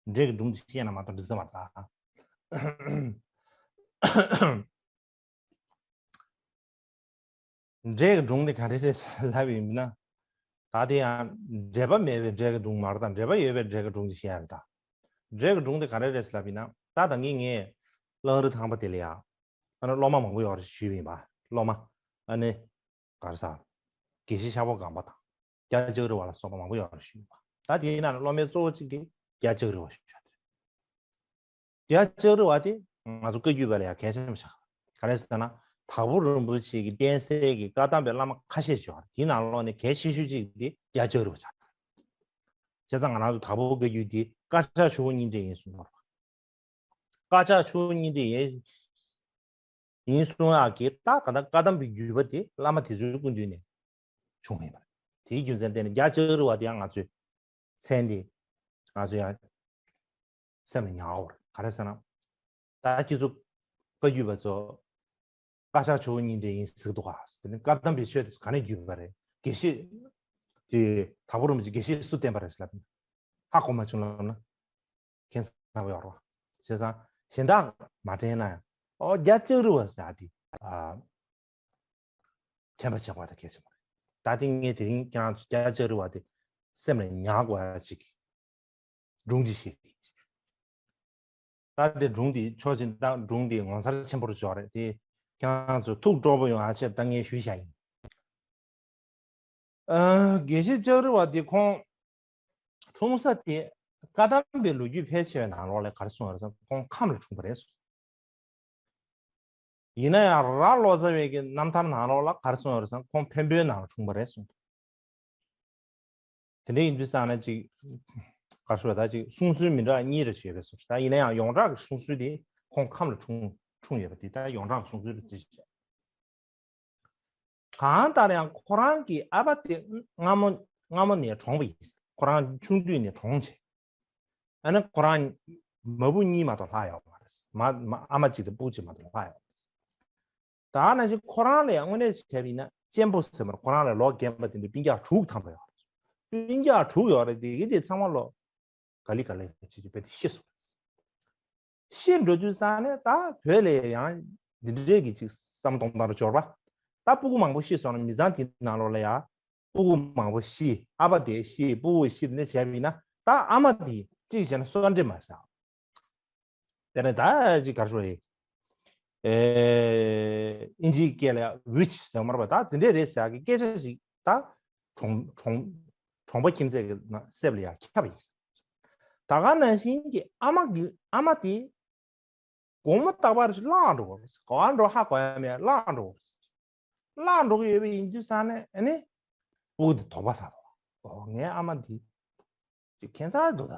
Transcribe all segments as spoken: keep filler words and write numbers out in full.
འབྲས་ཀྱི་སྒྲུང་དེ་བཤད་ན་མ་གཏོགས་འགྲིག་ས་མ་རེད་ད། འབྲས་ཀྱི་སྒྲུང་དེ་ག་རེ་རེད་ལབ་ཡིན་ན། ད་དེ་ཡང་འབྲེལ་པ་མེད་པའི་འབྲས་ཀྱི་སྒྲུང་མ་རེད་ད། འབྲེལ་པ་ཡོད་པའི་འབྲས་ཀྱི་སྒྲུང་དེ་བཤད་ཡ་རེད་ད། འབྲས་ཀྱི་སྒྲུང་དེ་ག་རེ་རེད་ལབ་ཡིན་ན། ད་ད་གིན་ངས་གླང་རི་ཐང་པ་དེ་ལ་ཡ། ཨ་ནི་སློབ་མ་མང་པོ་ཡོད་རེད་ཞུས་པ་ཡིན་པ། སློབ་མ། ཨ་ནི། ག་རེ་ཟ། དགེ་བཤེས་ཤ་བོ་སྒང་པ་དང་། རྒྱ་ལྕགས་རི་བ་ལ་སོགས་པ་མང་པོ་ཡོད་རེད་ཞུས་པ། ད་དེའི་ནང་ནས་སློབ་མའི་གཙོ་བོ་གཅིག་དེ་རྒྱ་ལྕགས་རི་བ་ཞུ་ཆོག་རེད། རྒྱ་ལྕགས་རི་བ་དེ་ང་ཚོ་བཀའ་བརྒྱུད་པ་ལ་ཡང་གལ་ཆེན་པོ་ཆགས། ག་རེ་ཟེར་ན། དྭགས་པོ་རིན་པོ་ཆེ་གི་བསྟེན་སའི་གི་བཀའ་གདམས་པའི་བླ་མ་ཁ་ཤས་ཤིག་ཡོད་རེད། དེའི་ནང་ལོགས་ནས་གལ་ཆེ་ཤོས་གཅིག་དེ་རྒྱ་ལྕགས་རི་བ་ཆགས། བྱས་ཙང་ང་རང་ཚོ་དྭགས་པོ་བཀའ་བརྒྱུད་དེ་བཀའ་ཕྱག་ཆུ་བོ་གཉིས་འདྲེས་ཡིན་གསུངས་པ་རེད། བཀའ་ཕྱག་ཆུ་བོ་གཉིས་འདྲེས་ཡིན། ཡིན་གསུང་ཡག་གི་ད་ག་ད་བཀའ་གདམས་པའི་བརྒྱུད་པ་དེ་བླ་མ་དེ་ཚོའི་སྐུ་མདུན་ནས་བྱུང་ཡིན་པ་རེད། དེའི་རྒྱུ་མཚན་བརྟེན་ནས་རྒྱ་ལྕགས་རི་བ་དེ་ཡང་ང་ཚོའི་མཚན་དེ་ང་ཚོ་ཡང་སེམས་ལ་ཉར་དགོས་རེད། ག་རེ་ཟེར་ན། ད་ཁྱེད་ཚོ་བཀའ་བརྒྱུད་པ་ཚོ་བཀའ་ཕྱག་ཆུ་བོ་གཉིས་འདྲེས་ཡིན་ཟེར་གི་འདུག་ག། དེ་ནི་བཀའ་གདམས་པའི་ཆོས་དེ་ཚོ་ག་ནས་བརྒྱུད་པ་རེད། དགེ་བཤེས་དེ་དྭགས་པོ་རིན་པོ་ཆེ་དགེ་བཤེས་སུ་བསྟེན་པ་རེད་ཟེར་ལབ་ན། ཧ་གོ་མ་བྱུང་ལབ་ན། ཁྱད་མཚར་པོ་ཡོད་རེད་བ། བྱས་ཙང་གཞན་དག་མ་དྲན་ན་ཡང་ཨོ་རྒྱ་ལྕགས་རི་བ་ཟེར་ཡ་དེ་ཨ། དྲན་པ་བྱེད་དགོས་པ་དང་གལ་ཆེན་པོ་རེད། ད་ལྟ་ངས་དེ་རིང་ཁྱེད་རང་ཚོ་རྒྱ་ལྕགས་རི་བ་དེ་སེམས་ལ་ཉར་དགོས་ཡ་ཅིག་སྒྲུང་ཅིག་བཤད་ཀྱི་ཡིན། ད་དེ་སྒྲུང་དེ་ཆོག་ཅིག་ད་སྒྲུང་དེ་ངོ་མཚར་ཆེན་པོ་རུ་ཆགས་རེད་དེ། ཁྱེད་རང་ཚོ་ཐུགས་སྤྲོ་པོ་ཡོང་ཡ་ཆེད་ད་ངས་ཞུས་བཞག་ཡིན། ཨ། དགེ་བཤེས་ལྕགས་རི་བ་དེ་ཁོང་འཁྲུངས་ས་དེ་བཀའ་གདམས་པའི་ལོ་རྒྱུས་ཕལ་ཆེ་བའི་ནང་ལོགས་ལ་ག་རེ་གསུངས་ཡོད་རེད་ཟེར་ན་ཁོང་ཁམས་ལ་འཁྲུངས་པ་རེད་གསུངས། ཡིན་ན་ཡང་རྭ་ལོ་ཙཱ་བའི་གི་རྣམ་ཐར་ནང་ལོགས་ལ་ག་རེ་གསུངས་ཡོད་རེད་ཟེར་ན་ཁོང་འཕན་པོའི་ནང་ལ་འཁྲུངས་པ་རེད་གསུངས། དེ་འདྲ་ཡིན་དུས་ཙང་ན་ཅིག་ག་རེ་ཞུ་བ་ད་ཅིག་གསུང་སྲོལ་མི་འདྲ་བ་གཉིས་རེ་ཡོད་པའི་བཟོ་ཞིག་ད་ཡིན་ན་ཡང་ཡོངས་གྲགས་ཀྱི་གསུང་སྲོལ་དེ་ཁོང་ཁམས་ལ་འཁྲུངས་འཁྲུངས་ཡོད་པ་དེ་ད་ཡོངས་གྲགས་ཀྱི་གསུང་སྲོལ་རེད་ཅེས་བྱས། གང་ལྟར་ཡང་ཁོ་རང་གི་ཨ་ཕ་དེ་སྔ་མོ་སྔ་མོ་ནས་གྲོངས་པ་ཡིན། ཁོ་རང་ཆུང་དུས་ནས་གྲོངས་བྱས། ཨ་ནི་ཁོ་རང་མ་བུ་གཉིས་མ་གཏོགས་ལྷག་ཡོད་མ་རེད། མ་མ་ཨ་མ་གཅིག་དང་སྤུ་གུ་གཅིག་མ་གཏོགས་ལྷག་ཡོད་མ་རེད། ད་ནང་བཞིན་ཁོ་རང་ལ་ཡང་དངོས་གནས་བྱས་པ་ཡིན་ན་གཅེན་པོ་ཟེར་མ་རེད། ཁོ་རང་ལ་ལོ་རྒན་པ་དེ་འདྲ་སྤུན་ཀྱག་དྲུག་ཐམ་པ་ཡོད་རེད། སྤུན་ཀྱག་དྲུག་ཡོད་རེད། དེ་གི་དེ་ཚང་མ་ལོ་ག་ལེ་ག་ལེ་བྱེད་ཀྱི་བས་དེ་ཤི་སོང་། ཤི་འགྲོ་དུས་ཙང་ནས་ད་བོད་ལ་ཡང་འདི་འདྲའི་གི་ཅིག་བསམ་སྟོང་སྟངས་རུ་འབྱོར་བ། ད་སྤུ་གུ་མང་པོ་ཤི་སོང་ན་མི་ཚང་དེའི་ནང་ལོགས་ལ་ཡ། སྤུ་གུ་མང་པོ་ཤི། ཨ་ཕ་དེ་ཤི། སྤུ་གུ་ཤི་ནས་བྱས་པ་ཡིན་ན་ད་ཨ་མ་དེ་གཅིག་བྱས་ན་གསོན་འདྲེ་མ་ཟ། དེ་ནས་ད་ཅིག་ག་རེ་ཞུ་དགོས་རེད། ཨེ། ཨིན་ཇིའི་སྐད་ལ་ཡ་ཝིཆ་ཟེར་བ་མ་རེད་པ། ད་དེ་འདྲས་རེད་ཟེར་ཡག་གི་སྐད་ཆ་ཞིག་ད་གྲོང་གྲོང་གྲོང་པ་ཁྱིམ་མཚེས་ཀྱི་ན་སེབ་ལ་ཡ་ཁྱབ་པ་ཡིན། ད་ག་ནང་བཞིན་གྱི་ཨ་མ་གི་ཨ་མ་དེ་དགོང་མོ་རྟག་པར་བརླག་འགྲོ་གི་རེད། ག་པར་འགྲོ་ཧ་གོ་ཡ་མེད། བརླག་འགྲོ་གི་རེད། བརླག་འགྲོ་གི་ཡོད་པ་ཡིན་དུས་ཙང་ནས་ཨ་ནི་སྤུ་གུ་དེ་དོགས་པ་ཟ་འདུག་ཨོ་ངའི་ཨ་མ་འདི་ཅིག་ཁྱད་མཚར་འདུག་ད།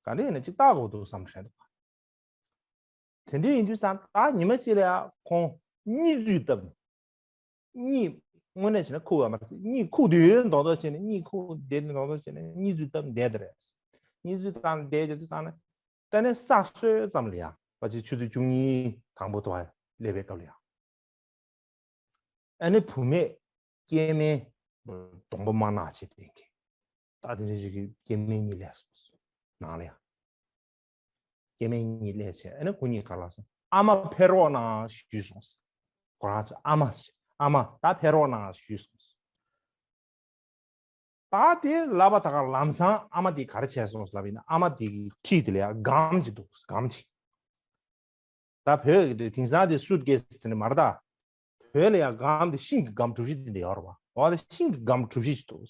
ག་འདྲ་ཡིན་ན་ཅིག་ལྟ་དགོས་འདུག་བསམ་བསྡད་འདུག་དེ་འདྲ་ཡིན་དུས་ཙང་ད་ཉི་མ་གཅིག་ལ་ཡ་ཁོང་གཉིད་ཚུལ་བཏབ་ནས། གཉིད་དངོས་གནས་བྱས་ན་ཁུག་ཡོད་མ་རེད། གཉིད་ཁུག་དུས་མདོག་མདོག་བྱས་ནས། གཉིད་ཁུག་བསྡད་དུས་མདོག་མདོག་བྱས་ནས་གཉིད་ཚུལ་བཏབ་བསྡད་དེ་རེད། གཉིད་ཚུལ་བཏབ་བསྡད་དུས་ཙང་ནས་ད་ནི་ས་སྲོས་ཙམ་ལ་ཡ་ཕལ་ཆེར་ཆུ་ཚོད་བཅུ་གཉིས་དང་པོ་དུ་བ་སླེབས་པའི་སྐབས་ལ་ཡ། ཨ་ནི་བུད་མེད་སྐྱེས་དམན་གདོང་པ་དམར་ནག་བྱས་བསྡད་མཁན། ད་དེ་འདྲ་ཞིག་གི་སྐྱེས་དམན་གཉིས་སླེབས་སོང་ནང་ལ་ཡ། སྐྱེས་དམན་གཉིས་སླེབས་བྱས་ཨ་ནི་ཁོ་གཉིས་ག་ལ་སོང་། ཨ་མ་ཕེབས་རོགས་གནང་ཞུས་སོང་། ཁོ་རང་ཚོ་ཨ་མ་ཨ་མ་ད་ཕེབས་རོགས་གནང་ཞུས་སོང་། ད་དེ་ལབ་པ་ད་ག་ལམ་སང་ཨ་མ་དེ་ག་རེ་བྱས་སོང་ལབ་ཡིན་ན། ཨ་མ་དེ་གི་འཁྲིས་དེ་ལ་ཡ་སྒམ་ཅིག་འདུག་སྒམ་ཅིག་ད་བོད་ཀྱི་དེ་དེང་སང་དེ་སུཊ་ཀེ་སི་དེ་འདྲ་མ་རེད་ད། བོད་ལ་ཡ་སྒམ་དེ་ཤིང་གི་སྒམ་གྲུ་བཞི་དེ་འདྲ་ཡོད་རེད་བ། འོ་དེ་ཤིང་གི་སྒམ་གྲུ་བཞི་ཅིག་འདུག་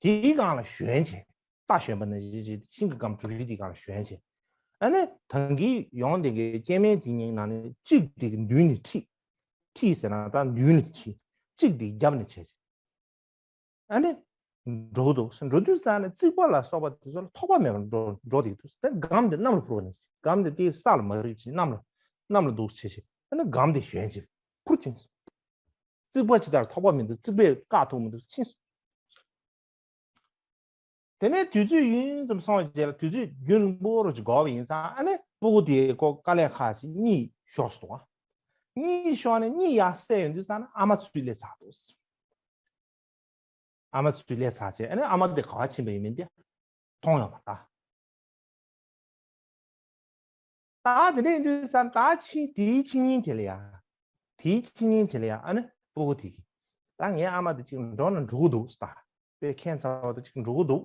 དེའི་སྒང་ལ་ཞོན་བྱས། རྟ་ཞོན་པ་ནང་བཞིན་བྱས་ཤིང་གི་སྒམ་གྲུ་བཞི་དེའི་སྒང་ལ་ཞོན་བྱས། ཨ་ནི་ད་གིན་ཡོང་དེ་གི་སྐྱེས་དམན་དེ་གཉིས་ནང་ནས་གཅིག་དེ་གི་མདུན་ནས་ཁྲིད། ཁྲིད་ཟེར་ན་ད་མདུན་ནས་ཁྲིད། གཅིག་དེ་རྒྱབ་ནས་བྱས་བྱས། ཨ་ནི། འགྲོ་གི་འདུག་འགྲོ་དུས་ཙང་ནས་རྩིག་པ་ལ་སོགས་པ་དེ་ཚོ་ལ་ཐོགས་པ་མེད་པར་འགྲོ་འགྲོ་བསྡད་འདུག་དེ་སྒམ་དེ་གནམ་ལ་འཕུར་བ་ནང་བཞིན། སྒམ་དེ་དེའི་ས་ལ་མ་རེག་བྱས་གནམ་ལ་གནམ་ལ་འདུག་བྱས་བྱས་ཨ་ནི་སྒམ་དེ་ཞོན་བྱས་འཕུར་ཕྱིན་སོང་། རྩིག་པ་ཇི་ལྟར་ཐོགས་པ་མི་འདུག་རྩིག་པས་བཀག་ཐུབ་མི་འདུག་ཕྱིན་སོང་། དེ་ནས་དུས་ཚོད་ཡུན་ཙམ་སོང་བའི་རྗེས་ལ་དུས་ཚོད་རྒྱུན་རིང་པོ་རུ་ཅིག་འགོར་བ་ཡིན་ཙང་ཨ་ནི་སྤུ་གུ་དེ་ཁོ་དཀའ་ལས་ཁག་ཅིག་གཉིད་ཤོར་སོང་བ། གཉིད་ཤོར་ནས་གཉིད་ཡར་སད་ཡོང་དུས་ཙང་ན་ཨ་མ་ཚུར་སླེབས་ཚར་འདུག་ཨ་མ་ཚུར་སླེབས་ཚར་བྱས་ཨ་ནི་ཨ་མ་དེ་ག་པར་ཕྱིན་པ་ཡིན་མིན་དེ་མཐོང་ཡོད་མ་རེད། ད་དེ་འདྲ་ཡིན་དུས་ཙང་ད་ཕྱི་དེའི་ཕྱི་ཉིན་དེ་ལ་ཡ། དེའི་ཕྱི་ཉིན་དེ་ལ་ཡ་ཨ་ནི་སྤུ་གུ་དེ་གིས། ད་ངའི་ཨ་མ་དེ་ཅིག་འགྲོ་ན་འགྲོ་གི་འདུག་ཟེར། ད་དཔེ་ཁྱད་མཚར་བ་དེ་ཅིག་འགྲོ་གི་འདུག་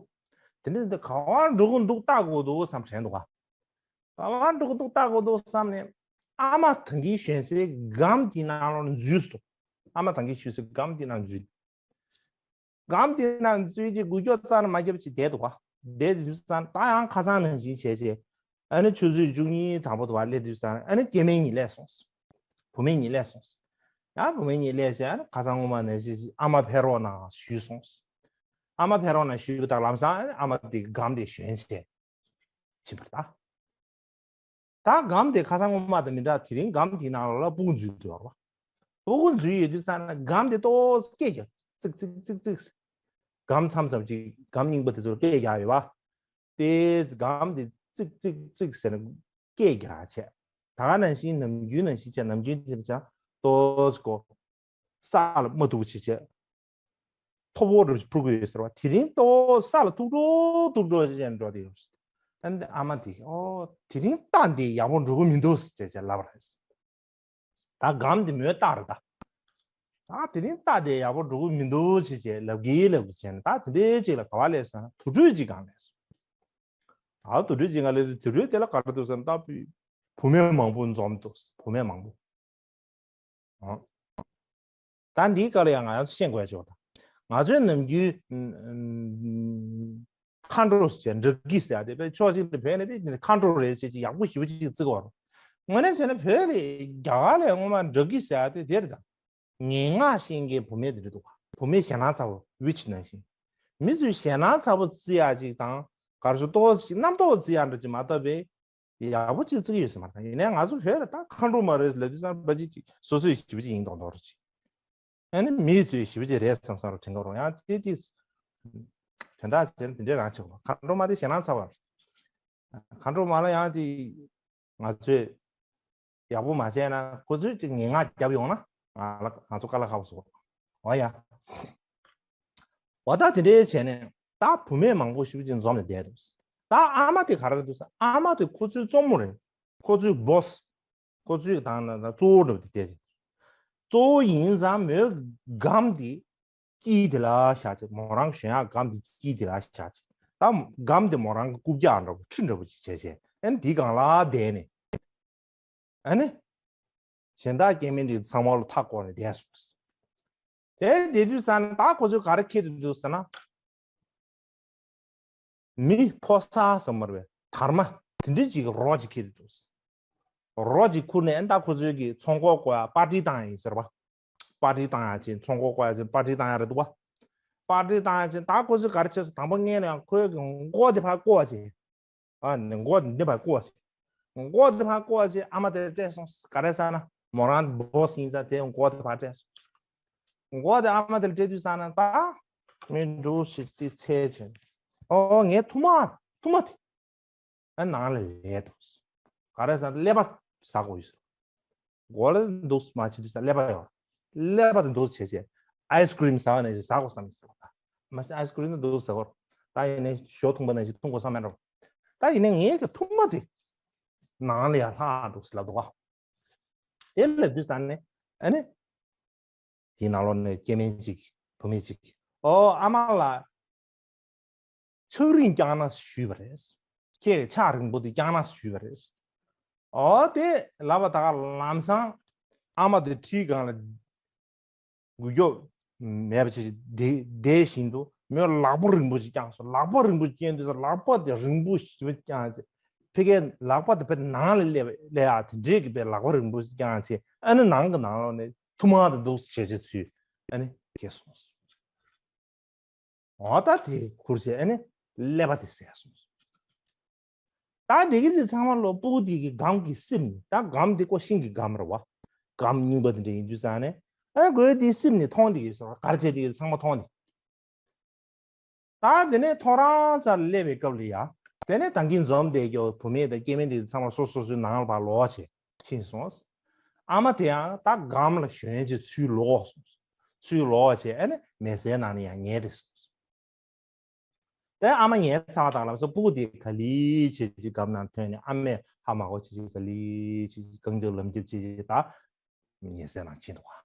དེ་འདྲ་འདི་ག་བར་འགྲོ་གི་འདུག་ལྟ་དགོས་འདུག་བསམ་དྲན་འདུག་ག་ག་བར་འགྲོ་གི་འདུག་ལྟ་དགོས་འདུག་བསམ་ནས། ཨ་མ་ད་གིན་ཞོན་སའི་སྒམ་དེའི་ནང་ལོགས་ནས་འཛུལ་སོང་། ཨ་མ་ད་གིན་ཞོན་སའི་སྒམ་དེའི་ནང་འཛུལ། སྒམ་དེའི་ནང་འཛུལ་རྗེས་འགུལ་སྐྱོད་རྩ་ནས་མ་བརྒྱབ་ཅིག་བསྡད་འདུག་ག་བསྡད་དུས་ཙང་ད་ཡང་ཁ་སང་ནང་བཞིན་བྱས་བྱས། ཨ་ནི་ཆུ་ཚོད་བཅུ་གཉིས་དང་པོ་དུ་བ་སླེབས་དུས་ཙང་ཨ་ནི་སྐྱེ་དམན་གཉིས་སླེབས་སོང་། བུད་མེད་གཉིས་སླེབས་སོང་། ཡང་བུད་མེད་གཉིས་སླེབས་བྱས་ཨ་ནི་ཁ་སང་སྔོན་མ་ནང་བཞིན་ཨ་མ་ཕེབས་རོགས་གནང་ཞུས་སོང་། ཨ་མ་ཕེབས་རོགས་གནང་ཞུས་པ་དང་ལམ་སང་ཨ་ནི་ཨ་མ་དེ་སྒམ་དེ་ཞོན་བྱས་ཕྱིན་པ་རེད་ད། ད་སྒམ་དེ་ཁ་སང་སྔོན་མ་དང་མི་འདྲ། དེ་རིང་སྒམ་དེའི་ནང་ལ་སྤུ་གུ་འཛུལ་འདུག་ར། སྤུ་གུ་འཛུལ་ཡོད་དུས་ཙང་ན་སྒམ་དེ་ཏོག་ཙམ་སྐད་རྒྱག་ཙིག་ཙིག་ཙིག་ཙིག་སྒམ་མཚམས་མཚམས་ཅིག་སྒམ་རྙིང་པ་དེ་ཚོར་སྐད་རྒྱག་ཡོད་པ། དེ་སྒམ་དེ་ཙིག་ཙིག་ཙིག་ཟེར་ནས་སྐད་རྒྱག་བྱས། ད་ག་ནང་བཞིན་ནམ་རྒྱུན་ནང་བཞིན་བྱས། ནམ་རྒྱུན་དེ་ཚོ་ཏོག་ཙམ་ཀོ་ས་ལ་མ་ཐུག་པ་བྱས་བྱས། ཐོ་བོ་རུ་འཕུར་གི་ཡོད་ཟེར་བ། དེ་རིང་ཏོག་ས་ལ་ཐུག་འགྲོ་ཐུག་འགྲོ་ཞེས་འགྲོ་དེ་ཡོད། ཨ་ནི་ཨ་མ་དེས་ཨོ་དེ་རིང་རྟ་འདི་ཡག་པོ་འགྲོ་གི་མི་འདུག་ཅེས་བྱས་ལབ་པ་རེད། ད་སྒམ་དེ་མོའི་རྟ་རེད་ད། ད་དེ་རིང་རྟ་དེ་ཡག་པོ་འགྲོ་གི་མི་འདུག་ཅེས་བྱས་ལབ་གི་ལབ་གི་བྱས་ནས། ད་དེ་འདྲའི་ཅིག་ལ་ག་བ་སླེབས་སོང་ན་དུར་ཁྲོད་ཅིག་སྒང་སླེབས་སོང་། ད་དུར་ཁྲོད་ཅིག་སྒང་སླེབས་དུས་དུར་ཁྲོད་དེ་ལ་ག་རེ་འདུག་ཟེར་ན་ད་བུད་མེད་མང་པོ་འཛོམས་འདུག་བུད་མེད་མང་པོ། ཨ། ད་འདིའི་སྐོར་ལ་ཡང་ང་རང་ཚོ་ཤེས་དགོས་ཡ་ཅིག་ཡོད་ད། ང་ཚོའི་ནམ་རྒྱུན་མཁའ་འགྲོ་ཟེར་བྱས་འདྲ་སྐྱིད་ཟེར་ཡ་དེ་དཔེ་ཕྱོགས་གཅིག་ལ་བོད་ནས་དཔེ་མཁའ་འགྲོ་རེད་ཅེས་ཅིག་ཡག་པོ་ཞེ་པོ་ཅིག་བརྩི་གི་ཡོད་རེད། དངོས་གནས་བྱས་ན་བོད་ལ་རྒྱ་གར་ལ་སྔོན་མ་འདྲ་སྐྱིད་ཟེར་ཡ་དེ་དེ་རེད་ད། ངན་སྔགས་ཤེས་མཁན་བུད་མེད་དེ་འདྲ་འདུག་ག་བུད་མེད་ཞེད་སྣང་ཚ་བོ་ཝིཆ་ནང་བཞིན། མི་ཚོས་ཞེད་སྣང་ཚ་བོ་བརྩི་ཡ་ཅིག་དང་ག་རེ་ཟེར་ཏོག་ཙམ་རྣམ་རྟོག་བརྩི་ཡ་འདྲ་ཅིག་མ་གཏོགས་པའི་ཡག་པོ་ཅིག་བརྩི་གི་ཡོད་ས་མ་རེད། ཡིན་ནའི་ང་ཚོ་བོད་ལ་ད་མཁའ་འགྲོ་མ་རེད་ལབ་དུས་ཙང་ཕལ་ཆེར་ཅིག་སོ་སོས་ཞེ་པོ་ཅིག་ཡིན་མདོག་མདོག་རེད་ཅིག་ཨ་ནི་མིས་ཚོས་ཞེ་པོ་ཅིག་རེད་བསམ་བསམ་རུ་དྲན་གི་རུང་ཡང་དེ་དེ་དོན་དག་བྱས་ན་དེ་འདྲའི་རང་ཆགས་པ། མཁའ་འགྲོ་མ་དེ་ཞེད་སྣང་ཚ་བ་རེད། མཁའ་འགྲོ་མ་ལ་ཡང་དེ་ང་ཚོས་ཡག་པོ་མ་བྱས་ན་ཁོ་ཚོས་ཅིག་ངན་སྔགས་བརྒྱབ་ཡོང་ན་ང་ལ་ང་ཚོ་དཀའ་ལས་ཁག་པོ་བཟོ། འོ་ཡ། འོ་ད་དེ་འདྲའི་བྱས་ནས་ད་བུད་མེད་མང་པོ་ཞེ་པོ་ཅིག་འཛོམས་ནས་བསྡད་འདུག་ད་ཨ་མ་དེ་ག་རེ་འདུག་ཟེར། ཨ་མ་དེ་ཁོ་ཚོའི་གཙོ་མོ་རེད། ཁོ་ཚོའི་བྷོ་སི། ཁོ་ཚོའི་དང་ན་གཙོ་བོ་འདྲ་བོ་དེ་བལྟས་ཏེ། གཙོ་བོ་ཡིན་ཙང་མོའི་སྒམ་དེ་དཀྱིལ་དེ་ལ་བཞག་བྱས། མོ་རང་ཞོན་ཡག་སྒམ་དེ་དཀྱིལ་དེ་ལ་བཞག་བྱས། ད་སྒམ་དེ་མོ་རང་གི་རྐུབ་བཀྱག་འདྲ་བོ་ཁྲི་འདྲ་བོ་ཅིག་བྱས་བྱས། ཨ་ནི་དེའི་སྒང་ལ་བསྡད་ནས། ཨ་ནི་གཞན་དག་སྐྱེ་དམན་དེ་ཚང་མ་ལ་མཐའ་བསྐོར་ནས་བསྡད་སོང་། དེ་བསྡད་དུས་ཙ་ན་ད་ཁོ་ཚོས་ག་རེ་འཁྱེར་དུ་འདུག་ཟེར་ན། མི་ཕོ་གསར་ཟེར་མ་རེད་པས། དར་མ་དེ་འདྲ་ཅིག་གི་རོ་ཅིག་འཁྱེར་ཏེ་འདུག་རོ་ཅིག་ཁུར་ནས་ཨ་ནི་ད་ཁོ་ཚོའི་གི་ཚོང་ཁོག་བསྐོར་ཡ་པར་ཊི་བཏང་ཡ་ཡིན་ཟེར་བ། པར་ཊི་བཏང་ཡ་ཅིག་ཚོང་ཁོག་བསྐོར་ཡ་ཅིག་པར་ཊི་བཏང་ཡ་རེད་འདུག་བ། པར་ཊི་བཏང་ཡ་ཅིག་ད་ཁོ་ཚོས་ག་རེ་བྱས་སོང་། དང་པོ་སྔོན་ལ་ཡང་ཁོའི་གི་མགོ་དེ་ཕར་བསྐོར་བ་ཅིག་ཨ་ནི་མགོ་དེ་ཕར་བསྐོར་བ་ཅིག་མགོ་དེ་ཕར་བསྐོར་བ་ཅིག་ཨ་མ་དེ་སྤྲད་སོང་། ག་རེ་ཟེར་ན་མོ་རང་བྷོ་སི་ཡིན་ཙང་དེ་མགོ་དེ་ཕར་སྤྲད་སོང་། མགོ་དེ་ཨ་མ་དེ་ལ་སྤྲད་དུས་ཙ་ན་ད་མི་འདུག་ཞིག་དེ་ཚེ་ཆེན། ཨོ་ངའི་ཐུག་མ་ཐུག་མ་དེ། ཨ་ནང་ལ་ལས་འདུག་ག་རེ་ཟེར་ན་ཀླད་པ་ཟ་དགོས་ཡོད་ཟེར། མགོ་ལ་འདུག་མ་བྱེད་དུས་ཙ་ཀླད་པ་ཡོད། ཀླད་པ་དེ་འདུག་བྱས་བྱས་ཨའི་སི་ཀི་རིམ་ཟ་བ་ནང་བཞིན་ཟ་དགོས་བསམ་ཟེར་བ། མ་གཞི་ཨའི་སི་ཀི་རིམ་དེ་འདུག་ཟ་དགོས། ད་ཡིན་ནའི་ཞོ་འཐུང་པ་ནང་བཞིན་འཐུང་དགོས་བསམ་མེད་འགྲོ། ད་ཡིན་ནའི་ངའི་གི་ཐུག་མ་དེ་ནང་ལ་ཡར་ལྷག་འདུག་ཟེར་ལབ་འདུག་ག་དེ་ལབ་དུས་ཙ་ནས་ཨ་ནི། དེའི་ནང་ལོགས་ནས་སྐྱེ་དམན་ཅིག་བུད་མེད་ཅིག་ཨོ་ཨ་མ་ལགས། ཕྱག་རིང་བརྐྱངས་ན་ཞུས་པ་རེད། ཁྱེད་ཕྱག་རིང་པོ་དེ་བརྐྱངས་ན་ཞུས་པ་རེད། ཨོ་དེ་ལབ་པ་ད་ག་ལམ་སང་ཨ་མ་དེ་ཁྲིའི་སྒང་ལ་འགུལ་སྐྱོད་མེད་པ་ཅིག་བསྡད་བཞིན་དུ་མོས་ལག་པ་རིང་པོ་ཅིག་བརྐྱངས་སོང་། ལག་པ་རིང་པོ་ཅིག་བརྐྱངས་དུས་ལག་པ་དེ་རིང་པོ་ཞེ་པོ་བརྐྱངས་བྱས། ཕ་གིའི་ལག་པ་དེ་ཕར་ནང་ལ་སླེབས་སླེབས་ཡག་དེ་འདྲས་ཀྱི་པའི་ལག་པ་རིང་པོ་ཅིག་བརྐྱངས་བྱས། ཨ་ནི་ནང་གི་ནང་ལོགས་ནས་ཐུག་མ་དེ་འདུག་བྱས་བྱས་ཚུལ་ཨ་ནི་སྐྱེས་སོང་། འོ་ད་དེ་ཁུར་བྱས་ཨ་ནི་ཀླད་པ་དེ་ཟད་སོང་། ད་དེ་གི་དེ་ཚང་མ་ལོ་སྤུ་གུ་དེ་གི་སྒམ་གྱིས་བསུབས་ནས། ད་སྒམ་དེ་ཀོ་ཤིང་གི་སྒམ་རེད་བ། སྒམ་རྙིང་པ་དེ་འདྲ་ཡིན་དུས་ཙང་ནས་ཨ་ནི་ཁོས་དེ་བསུབས་ནས་མཐོང་དེ་གི་སོང་། གར་བྱས་དེ་གི་ཚང་མ་མཐོང་ནས། ད་དེ་ནས་ཐོ་རངས་ཚ་ལ་སླེབས་པའི་སྐབས་ལ་ཡ། དེ་ནས་ད་གིན་འཛོམས་བསྡད་ཀྱོ་བུད་མེད་དང་སྐྱེ་དམན་དེ་ཚང་མ་སོ་སོ་སོའི་ནང་ལ་ཕར་ལོག་བྱས་ཕྱིན་སོང་། ཨ་མ་དེ་ཡང་ད་སྒམ་ལ་ཞོན་བྱས་ཚུར་ལོག་སོང་། ཚུར་ལོག་བྱས་ཨ་ནི་མལ་སའི་ནང་ནས་ཡང་ཉལ་བསྡད་སོང་། དེ་ཨ་མ་ཉལ་ཚར་བ་དང་ལམ་སང་སྤུ་གུ་དེ་ག་ལེ་བྱེད་ཀྱི་སྒམ་ནང་ཐོན་ནས་ཨ་མས་ཧ་མ་གོ་བྱེད་ཀྱི་ག་ལེ་བྱེད་ཀྱི་རྐང་རྒྱབ་ལམ་རྒྱབ་བྱེད་ཀྱི་ད་ཉལ་སའི་ནང་ཕྱིན་འདུག་ག་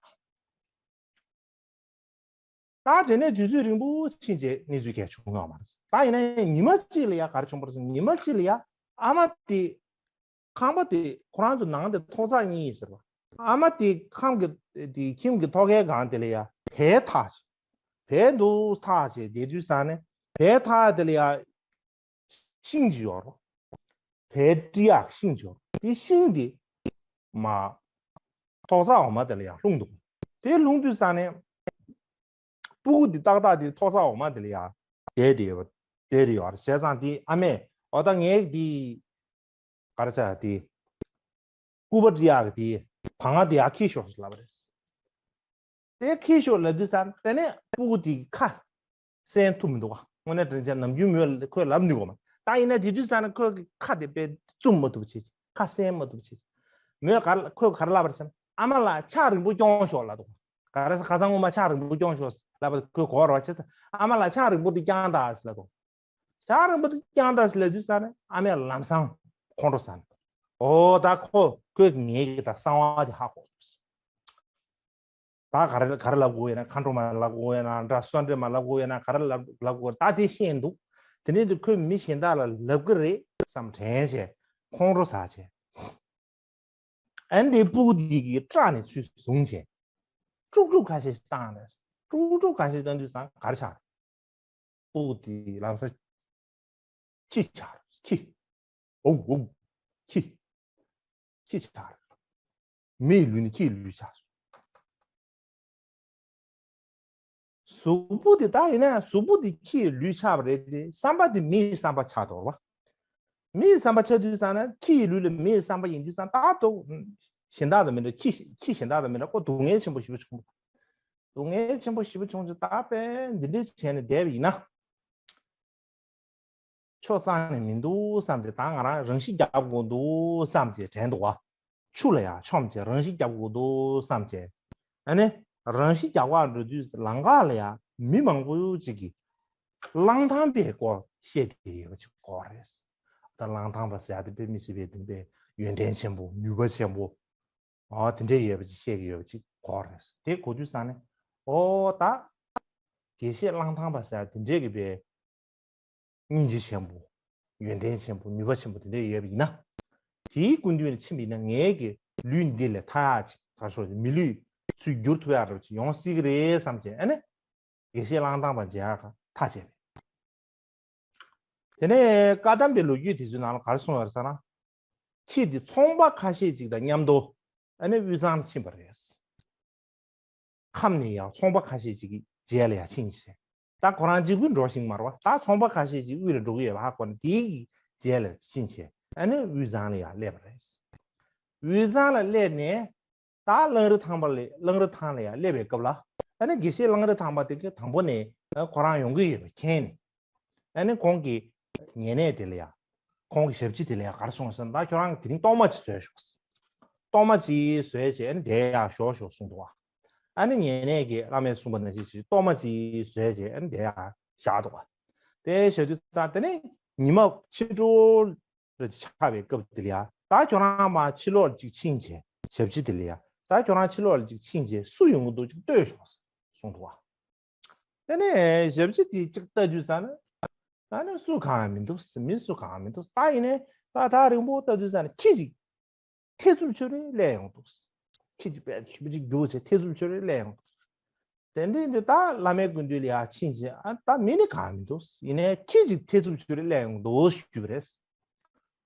ད་དེ་ནས་དུས་ཚོད་རིང་པོ་ཕྱིན་རྗེས་གནས་ཚུལ་གང་ཡང་བྱུང་ཡོད་མ་རེད། ད་ཡིན་ན་ཉི་མ་གཅིག་ལ་ཡ་ག་རེ་བྱུང་བ་རེད་ཟེར་ན། ཉི་མ་གཅིག་ལ་ཡ་ཨ་མ་དེ་ཁང་པ་དེ་ཁོ་རང་ཚོ་ནང་དེ་ཐོག་བརྩེགས་གཉིས་ཡོད་ཟེར་བ། ཨ་མ་དེ་ཁང་གི་དེ་ཁྱིམ་གྱི་ཐོག་ཁའི་སྒང་དེ་ལ་ཡ་བལ་ཐག་ཅིག་བལ་འདུག་ཐག་ཅིག་བསྡད་དུས་ཙང་ནས་བལ་ཐག་དེ་ལ་ཡ་ཤིང་ཅིག་ཡོད་རེད། བལ་སྤྲི་ཡག་ཤིང་ཅིག་ཡོད་རེད། དེ་ཤིང་དེ་མ་ཐོག་བརྩེགས་འོག་མ་དེ་ལ་ཡང་ལྷུང་འདུག་དེ་ལྷུང་དུས་ཙང་ནས་སྤུ་གུ་དེ་ཏག་ཏག་དེ་ཐོག་བརྩེགས་འོག་མ་དེ་ལ་ཡང་བསྡད་དེ་ཡོད་པ་བསྡད་དེ་ཡོད་རེད། བྱས་ཙང་དེ་ཨ་མས་འོ་ད་ངས་དེ་ག་རེ་ཟེར་དེ་སྐུད་པ་སྤྲི་ཡག་གི་དེ་བང་ང་དེ་ཡར་འཁྱེར་ཤོག་ཟེར་ལབ་པ་རེད། དེ་འཁྱེར་ཤོག་ལབ་དུས་ཙང་དེ་ནས་སྤུ་གུ་དེ་ཁ་གསན་ཐུབ་མི་འདུག་ག་དངོས་གནས་དྲང་ཆ་ནམ་རྒྱུན་མོས་ཁོས་ལབ་ནུས་གོ་མ། ད་ཡིན་ན་དེ་དུས་ཙང་ནས་ཁོས་ཁ་དེ་དཔེ་བཙུམ་མ་ཐུབ་བྱེད། ཁ་གསན་མ་ཐུབ་བྱེད། མོས་ག་ཁོས་ག་རེ་ལབ་པ་རེད་ཟེར་ན། ཨ་མ་ལགས་ཕྱག་རིང་པོ་རྐྱོང་ཤོག་ལབ་འདུག་ག་རེ་ཁ་སང་ངོ་མ་ཕྱག་རིང་པོ་རྐྱོང་ཤོག་ལབ་པ་ཁོས་གོ་བར་བ་བྱེད། ཨ་མ་ལགས་ཕྱག་རིང་པོ་དེ་བརྐྱངས་དང་ལབ་འདུག་ཕྱག་རིང་པོ་དེ་བརྐྱངས་དང་ལབ་དུས་ཙང་ནས་ཨ་མས་ལམ་སང་ཁོང་ཁྲོ་ཟ་ནས། ཨོ་ད་ཁོ་ཁོས་ངེད་ཀྱི་ད་གསང་བ་དེ་ཧ་གོ་འདུག་ད་ག་རེ་ག་རེ་ལབ་དགོས་ཡོད་ན། མཁའ་འགྲོ་མ་ལབ་དགོས་ཡོད་ན་འདྲ། གསོལ་འདེབས་མ་ལབ་དགོས་ཡོད་ན། ག་རེ་ལབ་ལབ་དགོས། ད་དེ་ཤེས་འདུག་དེ་ནས་དེ་ཁོས་མི་གཞན་དག་ལ་ལབ་གི་རེད་བསམ་དྲན་བྱས་ཁོང་ཁྲོ་ཟ་བྱས། ཨ་ནི་དེ་སྤུ་གུ་དེ་གི་སྐྲ་ནས་ཚུར་བཟུང་བྱས། ཀྲུག་ཀྲུག་ཁ་ཤས་ཤིག་བཏང་ནས། ཀྲུག་ཀྲུག་ཁ་ཤས་ཤིག་བཏང་དུས་ཙང་ག་རེ་ཆགས། སྤུ་གུ་དེ་ལམ་སང་ཁྱི་ཆགས། ཁྱི། ཨོ་ཨོ། ཁྱི། ཁྱི་ཆགས། མིའི་ལུས་ནི་ཁྱིའི་ལུས་ཆགས་སོང་། གཟུགས་པོ་དེ་ད་ཡིན་ན་གཟུགས་པོ་དེ་ཁྱིའི་ལུས་ཆགས་པ་རེད་དེ། བསམ་པ་དེ་མིའི་བསམ་པ་ཆགས་འདུག་བ། མིའི་བསམ་པ་ཆགས་དུས་ཙང་ན་ཁྱིའི་ལུས་ལ་མིའི་བསམ་པ་ཡིན་དུས་ཙང་ད་དུ་གཞན་དག་དང་མི་འདྲ། ཁྱི་ཁྱི་གཞན་དག་དང་མི་འདྲ། ཁོ་སྡུག་བསྔལ་ཆེན་པོ་ཞེ་པོ་བྱུང་། སྡུག་བསྔལ་ཆེན་པོ་ཞེ་པོ་བྱུང་ཅིག་ད་དཔེ་འདི་འདྲའི་བྱས་ནས་བསྡད་པ་ཡིན་ན། ཆོ་ཚང་ནས་མི་འདུག་བསམ་སྟེ་ད་ང་རང་རང་ཤི་རྒྱག་དགོས་འདུག་བསམ་བྱས་དྲན་འདུག་བ། ཆུ་ལ་ཡང་མཆོངས་བྱས་རང་ཤི་རྒྱག་དགོས་འདུག་བསམ་བྱས། ཨ་ནི་རང་ཤི་རྒྱག་པར་འགྲོ་དུས་ལམ་ཁ་ལ་ཡང་མི་མང་པོ་ཅིག་གིས་གླང་ཐང་པའི་སྐོར་བཤད་དེ་ཡོད་པ་ཅིག་གོ་རེད། ད་གླང་ཐང་པ་ཟེར་ཡ་དེ་དཔེ་མི་སྲིད་པའི་དེ་དཔེ་ཡོན་ཏན་ཆེན་པོ་ནུས་པ་ཆེན་པོ། ཨ་དེ་འདྲས་ཡོད་པ་ཅིག་བཤད་ཀྱི་ཡོད་པ་ཅིག་གོ་རེད། དེ་གོ་དུས་ཙང་ནས་ཨོ་ད་དགེ་བཤེས་གླང་ཐང་པ་ཟེར་ཡ་དེ་འདྲས་ཀྱི་དཔེ། སྙིང་རྗེ་ཆེན་པོ། ཡོན་ཏན་ཆེན་པོ། ནུས་པ་ཆེན་པོ་དེ་འདྲ་ཡོད་པ་ཡིན་ན། དེའི་སྐུ་མདུན་ལ་ཕྱིན་པ་ཡིན་ན་ངའི་གི་ལུས་འདི་ལས་ཐར་ཡག་ཅིག་ག་རེ་ཟེར། མི་ལུས་ཚུར་བསྒྱུར་ཐུབ་ཡག་རབ་ཅིག་ཡོང་སྲིད་ཀྱི་རེད་བསམ་བྱས། ཨ་ནི་དགེ་བཤེས་གླང་ཐང་པ་མཇལ་ཡག་ཐག་བཅད་པས། དེ་ནས་བཀའ་གདམས་པའི་ལོ་རྒྱུས་དེ་ཚོའི་ནང་ལ་ག་རེ་གསུངས་ཡོད་རེད་ཟེར་ན། ཁྱི་འདི་ཚོང་པ་ཁ་ཤས་ཅིག་དང་མཉམ་དུ་ཨ་ནི་དབུས་གཙང་ལ་ཕྱིན་པ་རེད། ཁམས་ནས་ཡང་ཚོང་པ་ཁ་ཤས་ཅིག་གི་རྗེས་ལ་ཡང་ཕྱིན་བྱས། ད་ཁོ་རང་གཅིག་པུ་འགྲོ་ཤེས་ཀྱི་མ་རེད་བ། ད་ཚོང་པ་ཁ་ཤས་ཅིག་དབུས་ལ་འགྲོ་གི་ཡོད་པ་ཧ་གོ་ནས་དེའི་རྗེས་ལ་ཕྱིན་བྱས་ཨ་ནི་དབུས་གཙང་ལ་ཡང་སླེབས་པ་རེད། དབུས་གཙང་ལ་སླེབས་ནས་ད་གླང་རི་ཐང་པ་ལ་གླང་རི་ཐང་ལ་ཡང་སླེབས་པའི་སྐབས་ལ་ཨ་ནི་དགེ་བཤེས་གླང་རི་ཐང་པ་དེ་གི་དང་པོ་ནས་ཁོ་རང་ཡོང་གི་ཡོད་པ་མཁྱེན་ནས། ཨ་ནི་ཁོང་གིས་ཉེ་གནས་དེ་ལ་ཡ། ཁོང་གི་ཞབས་ཕྱི་དེ་ལ་ཡ་ག་རེ་གསུངས་ཟེར་ན། ད་ཁྱོད་རང་གིས་དེ་རིང་གཏོར་མ་ཅིག་བཟོས་ཤོག་གཏོར་མ་ཅིག་བཟོས་བྱས་ཨ་ནི་དེ་ཡ་བཞག་ཤོག་གསུངས་འདུག་བ། ཨ་ནི་ཉེ་གནས་ཀྱིས་བླ་མས་གསུངས་པ་ནང་བཞིན་ཅིག་གཏོར་མ་ཅིག་བཟོས་བྱས་ཨ་ནི་དེ་ཡ་བཞག་འདུག་བ། དེ་བཞག་དུས་ཙང་དེ་ནས་ཉི་མ་ཕྱི་དྲོ་རེ་ཆགས་པའི་སྐབས་དེ་ལ་ཡ། ད་ཁྱོད་རང་མར་ཕྱི་ལོགས་ལ་ཅིག་ཕྱིན་བྱས། ཞབས་ཕྱི་དེ་ལ་ཡ། ད་ཁྱོད་རང་ཕྱི་ལོགས་ལ་ཅིག་ཕྱིན་བྱས་སུ་ཡོང་གི་འདུག་ཅིག་ལྟོས་ཤོག་གསུངས་འདུག་བ། དེ་ནས་ཞབས་ཕྱི་དེ་གཅིག་ལྟ་དུས་ཙང་ནས། ཨ་ནི་སུ་གང་ཡང་མི་འདུག་མི་སུ་གང་ཡང་མི་འདུག་ད་ཡིན་ནའི་ད་ཐག་རིང་པོ་ལྟ་དུས་ཙང་ནས་ཁྱི་གཅིག་ཐེ་ཚོམ་ཆོད་རེ་སླེབས་ཡོང་འདུག་ཁྱི་གཅིག་དཔེ་ཞེ་པོ་ཅིག་རྒྱུག་བྱས་ཐེ་ཚོམ་ཆོད་རེ་སླེབས་ཡོང་འདུག་དེ་འདྲའི་དུས་ད་བླ་མའི་སྐུ་མདུན་ལ་ཡར་ཕྱིན་བྱས་ཨ་ད་མི་ནི་གང་ཡང་མི་འདུག་ཡིན་ནའི་ཁྱི་གཅིག་ཐེ་ཚོམ་ཆོད་རེ་སླེབས་ཡོང་འདུག་ཞུས་པ་རེད།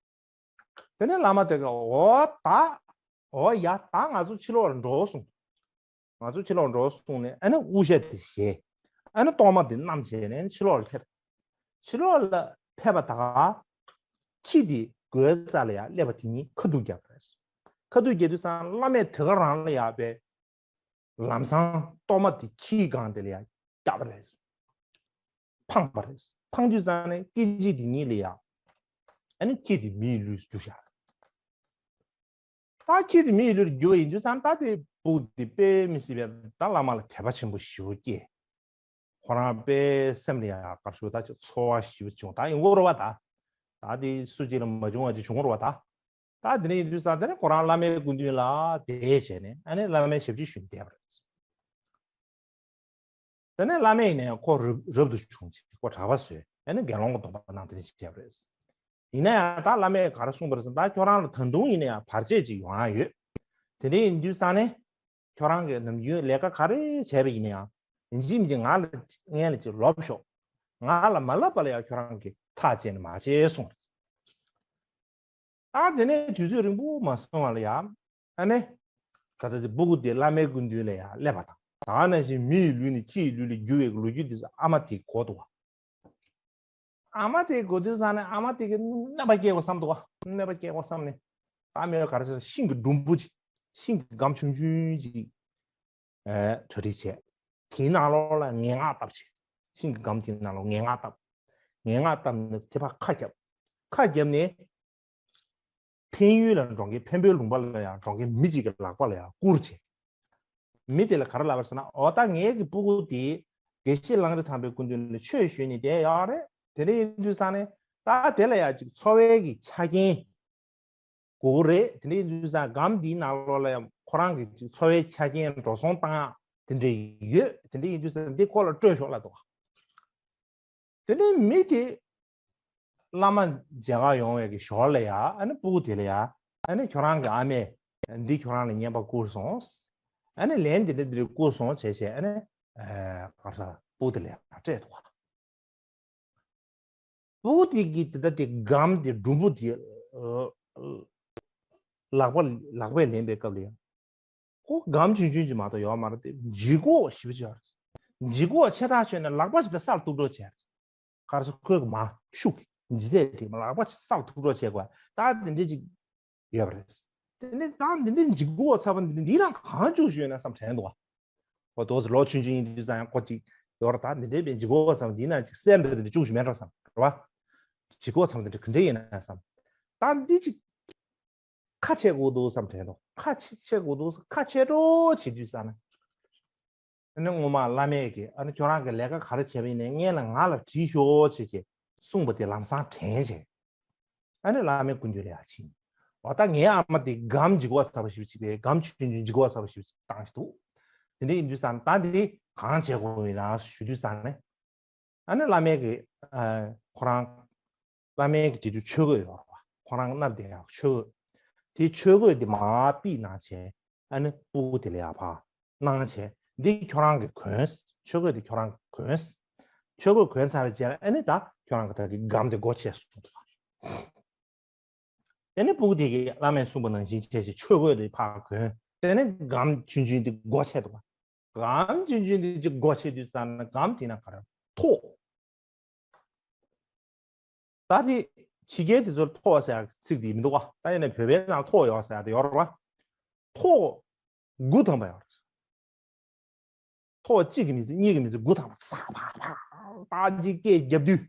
དེ་ནས་བླ་མ་དེ་ག་འོ་ད། འོ་ཡ་ད་ང་ཚོ་ཕྱི་ལོགས་ལ་འགྲོ་གསུངས། ང་ཚོ་ཕྱི་ལོགས་འགྲོ་གསུངས་ནས་ཨ་ནི་དབུ་ཞྭ་དེ་བཞེས། ཨ་ནི་གཏོར་མ་དེ་བསྣམས་བྱས་ནས་ཕྱི་ལོགས་ལ་ཕེབས། ཕྱི་ལོགས་ལ་ཕེབས་པ་ད་ག་ཁྱི་དེ་སྒོའི་རྩ་ལ་ཡ་སླེབས་པ་དེ་གཉིས་ཁ་ཐུག་བརྒྱབ་པ་རེད། ཁ་ཐུག་བརྒྱབ་དུས་ཙང་བླ་མས་དེ་ག་རང་ལ་ཡ་པའི་ལམ་སང་གཏོར་མ་དེ་ཁྱིའི་སྒང་དེ་ལ་ཡ་བརྒྱབ་པ་རེད། འཕངས་པ་རེད། འཕངས་དུས་ཙང་ནས་སྐད་ཅིག་དེ་ཉིད་ལ་ཡ། ཨ་ནི་ཁྱི་དེ་མིའི་ལུས་སུ་གྱུར་བཞག་ད་ཁྱི་དེ་མིའི་ལུས་ལ་གྱུར་བ་ཡིན་དུས་ཙང་ད་དེ་སྤུ་གུ་དེ་དཔེ་མི་སྲིད་པའི་ད་བླ་མ་ལ་དད་པ་ཆེན་པོ་ཞེ་པོ་སྐྱེས། ཁོ་རང་དཔེ་སེམས་ལ་ཡ་གར་ཞུ་ད་ཅིག་ཚོར་བ་ཞིག་བྱུང་ད་ཡིན་གོ་ར་བ་ད། ད་དེ་སུ་གཅིག་ལ་མ་བྱུང་བ་ཅིག་བྱུང་ར་བ་ད། ད་དེ་ནས་ཡིན་དུས་ས་དེ་ནས་ཁོ་རང་བླ་མའི་སྐུ་མདུན་ལ་དེ་བྱས་ནས་ཨ་ནི་བླ་མའི་ཞབས་ཕྱི་ཞུས་ནས་བསྡད་པ་རེད། དེ་ནས་བླ་མས་ཡིན་ནའི་ཁོ་རབ་རབ་ཏུ་བྱུང་ཅིག་ཁོ་གྲྭ་པ་བཟོས་ཨ་ནི་དགེ་སློང་གི་སྡོམ་པ་གནང་དེ་འདྲ་ཞིག་བྱས་པ་རེད། ཡིན་ན་ཡང་ད་བླ་མས་ག་རེ་གསུངས་པ་རེད་ཟེར་ན་ད་ཁྱོད་རང་ལ་ད་དུང་ཡིན་ན་ཡང་བར་ཆད་ཅིག་ཡོང་ཡ་ཡོད། དེ་འདྲ་ཡིན་དུས་ས་ནས་ཁྱོད་རང་གིས་ནམ་རྒྱུན་ལས་ཀ་ག་རེ་བྱས་པ་ཡིན་ན་ཡང་ཡིན་གཅིག་མིན་གཅིག་ང་ལ་སྔན་ལ་ཅིག་ལོབས་ཤོག་ང་ལ་མ་ལབ་པ་ལ་ཡང་ཁྱོད་རང་གིས་ཐག་བཅད་ནས་མ་བྱེད་གསུངས། ཨ་དེ་ནས་དུས་ཚོད་རིང་པོ་མ་སོང་བ་ལ་ཡང་ཨ་ནི་ད་ལྟ་དེ་སྤུ་གུ་དེ་བླ་མའི་སྐུ་མདུན་ལ་ཡང་སླེབས་པ་དང་ད་ནང་བཞིན་མི་ཡི་ལུས་ནས་ཁྱི་ཡི་ལུས་ལ་བསྒྱུར་བའི་ལོ་རྒྱུས་དེ་ཚོ་ཨ་མ་དེ་གོ་འདུག་བ། ཨ་མ་དེ་གོ་དུས་ཙང་ནས་ཨ་མ་དེ་གི་གནོད་པ་སྐྱེལ་དགོས་བསམ་འདུག་བ། གནོད་པ་སྐྱེལ་དགོས་བསམ་ནས་ད་མི་ག་རེ་ཟེར་ཤིང་གི་སྒྲོམ་བུ་ཅིག་ཤིང་གི་སྒམ་ཆུང་ཆུང་ཅིག་གྲ་སྒྲིག་བྱས། དེའི་ནང་ལོགས་ལ་ངན་སྔགས་བཏབ་བྱས། ཤིང་གི་སྒམ་དེའི་ནང་ལོགས་ངན་སྔགས་བཏབ། ངན་སྔགས་བཏབ་ནས་དེ་ཕར་ཁ་བརྒྱབ། ཁ་བརྒྱབ་ནས། འཕན་ཡུལ་ལ་འགྲོ་མཁན་འཕན་པོའི་ལུང་པ་ལ་ཡང་འགྲོ་མཁན་མི་གཅིག་གི་ལག་པ་ལ་ཡང་བསྐུར་བྱས། མི་དེ་ལ་ག་རེ་ལབ་པ་ཟེར་ན་འོ་ད་ངའི་གི་སྤུ་གུ་དེ་དགེ་བཤེས་ལང་རི་ཚང་པའི་སྐུ་མདུན་ལ་ཆོས་ཞུས་ནས་བསྡད་ཡོད་རེད། དེ་འདྲ་ཡིན་དུས་ཙང་ནས་ད་དེ་ལ་ཡང་ཅིག་འཚོ་བའི་གི་ཆ་རྐྱེན་དགོས་རེད། དེ་འདྲ་ཡིན་དུས་ཙང་སྒམ་འདིའི་ནང་ལོགས་ལ་ཡང་ཁོ་རང་གི་ཅིག་འཚོ་བའི་ཆ་རྐྱེན་འགྲོ་སོང་བཏང་ཡག་དེ་འདྲ་ཡོད། དེ་འདྲ་ཡིན་དུས་ཙང་འདི་ཁོ་ལ་སྤྲོད་ཤོག་ལབ་འདུག་བ། དེ་ནས་མི་དེ་བླ་མ་མཇལ་ཁ་ཡོང་བའི་གི་ཞོར་ལ་ཡ་ཨ་ནི་སྤུ་གུ་དེ་ལ་ཡ་ཨ་ནི་ཁྱོད་རང་གི་ཨ་མས་འདི་ཁྱོད་རང་ལ་རྔན་པ་བསྐུར་སོང་། ཨ་ནི་ལན་འདི་འདྲ་འདི་འདྲ་བསྐུར་སོང་བྱས་བྱས་ཨ་ནི་ག་རེ་ཟེར་སྤུ་གུ་དེ་ལ་ཡ་སྤྲད་འདུག་བ། སྤུ་གུ་དེ་གི་དེ་ལྟ་དེ་སྒམ་དེ་སྒྲོམ་བུ་དེ་ལག་པ་ལག་པས་ལེན་པའི་སྐབས་ལ་ཡ། ཁོ་སྒམ་ཆུང་ཆུང་ཅིག་མ་གཏོགས་ཡོད་མ་རེད་དེ་ལྗིད་ཁོག་ཞེ་པོ་ཅིག་ཡོད་རེད། ལྗིད་ཁོག་ཆེ་དྲགས་ཤོས་ནས་ལག་པ་ཞིག་ད་སར་གཏུབ་འགྲོ་བྱས་རེད། ག་རེ་ཟེར་ཁོའི་མ་ཤུགས་ལྗིད་ཚད་དེ་ལག་པ་ཞིག་སར་གཏུབ་འགྲོ་བྱས་དགོས་ད་དེ་འདྲས་ཅིག་ཡོད་པ་རེད། དེ་ནས་ད་འདི་འདྲས་ལྗིད་ཁོག་ཚ་པོ་འདི་འདི་ནང་གང་བཅུག་བཞག་ཡོད་ན་བསམ་དྲན་འདུག་བ། ཁོ་ཏོག་ཙམ་ལོ་ཆུང་ཆུང་ཡིན་དུས་ཙང་ཡང་ཁོ་ཅིག་ཡོད་རེད་ད་འདི་འདྲས་པའི་ལྗིད་ཁོག་ཚ་པོ་འདི་ནང་ཅིག་གསེར་འདྲ་འདི་འདྲས་བཅུག་བཞག་མེད་འགྲོ་བསམ་རེད་བ། ལྗིད་ཁོག་ཚ་པོ་འདི་འདྲས་ག་འདྲས་ཡིན་ན་བསམ། ད་འདི་ཅིག་ཁ་ཕྱེ་དགོས་འདུག་བསམ་དྲན་འདུག་ཁ་ཕྱེ་ཕྱེ་དགོས་འདུག་ཁ་ཕྱེ་འགྲོ་བྱེད་དུས་ཙ་ན། ཨ་ནི་སྔོན་མ་བླ་མས་ཀྱིས་ཨ་ནི་ཁྱོད་རང་གིས་ལས་ཀ་ག་རེ་བྱས་པ་ཡིན་ནའི་སྔོན་ལ་ང་ལ་དྲིས་ཤོག་ཅེས་ཀྱིས་གསུངས་པ་དེ་ལམ་སང་དྲན་བྱས། ཨ་ནི་བླ་མའི་སྐུ་མདུན་ལ་ཡར་ཕྱིན། འོ་ད་ངའི་ཨ་མ་དེ་སྒམ་ལྗིད་ཁོག་ཚ་པོ་ཞེ་པོ་ཅིག་པས་སྒམ་ཆུང་ཆུང་ལྗིད་ཁོག་ཚ་པོ་ཞེ་པོ་ཅིག་བཏང་ཞིག་འདུག་དེ་འདྲ་ཡིན་དུས་ཙ་ན་ད་འདི་གང་བྱེད་དགོས་ཡིན་ན་ཞུ་དུས་ཙ་ནས། ཨ་ནི་བླ་མའི་གི་ཨ་ཁོ་རང་བླ་མའི་གི་དེ་དུས་ཆོས་གོས་ཡོད་རེད་བ། ཁོ་རང་མནབས་བསྡད་ཡག་ཆོས་གོས། དེ་ཆོས་གོས་དེ་མར་ཕུད་གནང་བྱས་ཨ་ནི་སྤུ་གུ་དེ་ལ་ཡར་ཕར་གནང་བྱས་འདི་ཁྱོད་རང་གིས་གོན། ཆོས་གོས་དེ་ཁྱོད་རང་གིས་གོན། ཆོས་གོས་གོན་ཚར་བའི་རྗེས་ལ་ཨ་ནི་ད་ཁྱོད་རང་གི་ད་གི་སྒམ་དེ་སྒོ་ཕྱེ་གསུངས་པ། དེ་ནས་སྤུ་གུ་དེ་གིས་བླ་མས་གསུངས་པ་ནང་བཞིན་བྱས་བྱས་ཆོས་གོས་དེ་ཕར་གོན། དེ་ནས་སྒམ་ཆུང་ཆུང་དེ་སྒོ་ཕྱེ་འདུག་བ། སྒམ་ཆུང་ཆུང་དེ་ཅིག་སྒོ་ཕྱེ་དུས་ཙ་ན་སྒམ་དེ་ན་ག་རེ་ཐོག་ད་དེ་ཕྱི་རྒྱལ་དེ་ཚོར་ཐོག་ཟེར་ཡག་ཚིག་དེ་མི་འདུག་བ། ད་ཡིན་ན་བོད་པའི་ནང་ཐོག་ཡོད་ཟེར་ཡག་དེ་ཡོད་རེད་བ། ཐོག་དགུ་ཐམ་པ་ཡོད་རེད། ཐོག་གཅིག་གི་མི་ཚེ་གཉིས་ཀྱི་མི་ཚེ་དགུ་ཐམ་པ་ཚ་བ་བ་ད་གཅིག་སྐད་རྒྱབ་དུས།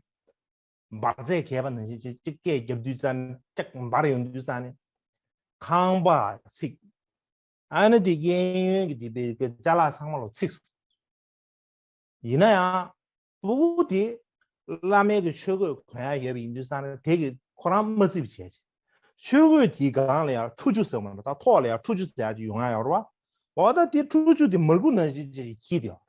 འབར་རྫས་གས་པ་ནང་བཞིན་གཅིག་གཅིག་སྐད་རྒྱབ་དུས་ཙ་ན་ཅིག་འབར་ཡོང་དུས་ཙ་ནས། ཁང་པ་ཚིག་ཨ་ནི་དེ་གཡས་གཡོན་གྱི་དེ་པའི་ཅ་ལག་ཚང་མ་ལ་ཚིག་སོང་། ཡིན་ན་ཡང་། སྤུ་གུ་དེ་བླ་མའི་གི་ཆོས་གོས་གོན་ཡ་ཡོད་པ་ཡིན་དུས་ཙང་ནས་དེ་གི་ཁོ་རང་མ་བརྩི་བ་བྱས་བྱས། ཆོས་གོས་དེའི་སྒང་ལ་ཡང་ཁྲུ་ཆུ་ཟེར་བ་མ་གཏོགས་ཐོག་ལ་ཡང་ཁྲུ་ཆུ་ཟེར་ཡ་ཅིག་ཡོང་ཡ་ཡོད་རེད་བ། འོ་ད་དེ་ཁྲུ་ཆུ་དེ་མར་ཁུ་ནང་བཞིན་ཅིག་འཁྱིལ་དེ་ཡོད།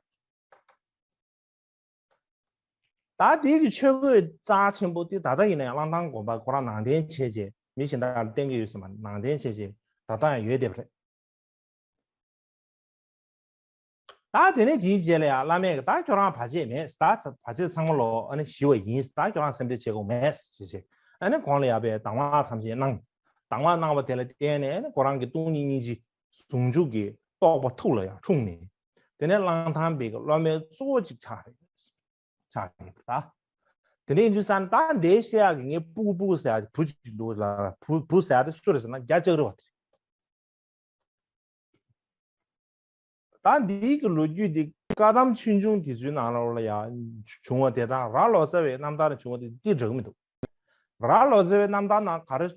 ད་དེ་གི་ཆོས་གོས་རྩ་ཆེན་པོ་དེ་ད་ལྟ་ཡིན་ན་ཡང་གླང་ཐང་དགོན་པ་ཁོ་རང་ནང་རྟེན་བྱས་བྱས་མི་གཞན་དག་ལ་བསྟན་གྱི་ཡོད་ཟེར་མ་ནང་རྟེན་བྱས་བྱས་ད་ལྟ་ཡང་ཡོད་བསྡད་པ་རེད། ད་དེ་ནས་དེའི་རྗེས་ལ་ཡང་བླ་མས་ད་ཁྱོད་རང་བར་ཆད་མེད། ད་བར་ཆད་ཚང་མ་ལོ་ཨ་ནི་ཞི་བ་ཡིན། ད་ཁྱོད་རང་སེམས་ཁྲལ་བྱེད་དགོས་མེད་ཞེས་བྱས། ཨ་ནི་གོང་ལ་ཡར་པའི་གདམས་ངག་ཐམས་ཅད་གནང་། གདམས་ངག་གནང་བ་དེ་ལ་བརྟེན་ནས་ཨ་ནི་ཁོ་རང་གི་སྟོང་ཉིད་སྙིང་རྗེ་ཟུང་འཇུག་གི་རྟོགས་པ་ཐུགས་ལ་ཡང་འཁྲུངས་ནས། དེ་ནས་གླང་ཐང་པའི་གི་སློབ་མའི་གཙོ་བོ་ཅིག་ཆགས་རེད། ཆགས་ཡོད་པ་ད། དེ་འདྲ་ཡིན་དུས་ཙང་ད་འདྲའི་བཤད་ཡག་གི་ངའི་སྤུ་གུ་སྤུ་གུ་ཟེར་ཡག་བུ་ཅིག་འདུག་ལ་བུ་བུ་ཟེར་ཡག་དེ་སུ་རེད་ཟེར་ན་རྒྱ་ལྕགས་རི་བ་དེ་རེད། ད་འདིའི་གི་ལོ་རྒྱུས་འདི་བཀའ་གདམས་ཆོས་འབྱུང་དེ་ཚོའི་ནང་ལོགས་ལ་ཡང་བྱུང་བ་དེ་དང་རྭ་ལོ་ཙཱ་བའི་རྣམ་ཐར་བྱུང་བ་དེ་ཏིལ་འདྲ་གི་མི་འདུག་རྭ་ལོ་ཙཱ་བའི་རྣམ་ཐར་ནང་ག་རེ་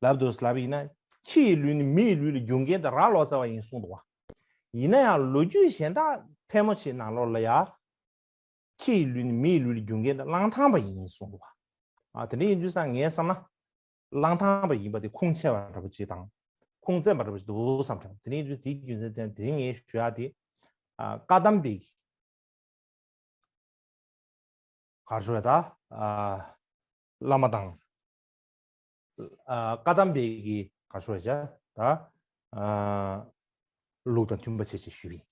ལབ་འདུག་ལབ་ཡིན་ན་ཁྱི་ཡི་ལུས་ནི་མི་ཡི་ལུས་ལ་བསྒྱུར་མཁན་དེ་རྭ་ལོ་ཙཱ་བ་ཡིན་གསུངས་འདུག་བ། ཡིན་ན་ཡང་ལོ་རྒྱུས་གཞན་དག་ཕལ་མོ་ཆེའི་ནང་ལོགས་ལ་ཡང་ ཁྱི་ཡི་ལུས་ནི་མི་ཡི་ལུས་ལ་རྒྱུ་འགེལ་ན་གླང་ཐང་པ་ཡིན་གསུངས་པ། ཨ་དེ་འདྲ་ཡིན་དུས་ཙང་ངས་བསམ་ན་གླང་ཐང་པ་ཡིན་པ་དེ་ཁུངས་ཆེ་བ་འདྲ་པོ་ཅིག་དང་ཁུངས་བཙན་པ་འདྲ་པོ་ཅིག་འདུག་བསམ་བྱུང་། དེ་འདྲ་ཡིན་དུས་དེའི་རྒྱུ་མཚན་དེ་དེ་ངས་ཞུ་ཡག་དེ་ཨ་བཀའ་གདམས་པའི་ག་རེ་ཞུ་བ་ད། ཨ་བླ་མ་དང་ཨ་བཀའ་གདམས་པའི་གི་ག་རེ་ཞུ་བ་བྱ་ད། ཨ་ལུགས་དང་མཐུན་པ་བྱེད་ཅེས་ཞུས་པ་ཡིན།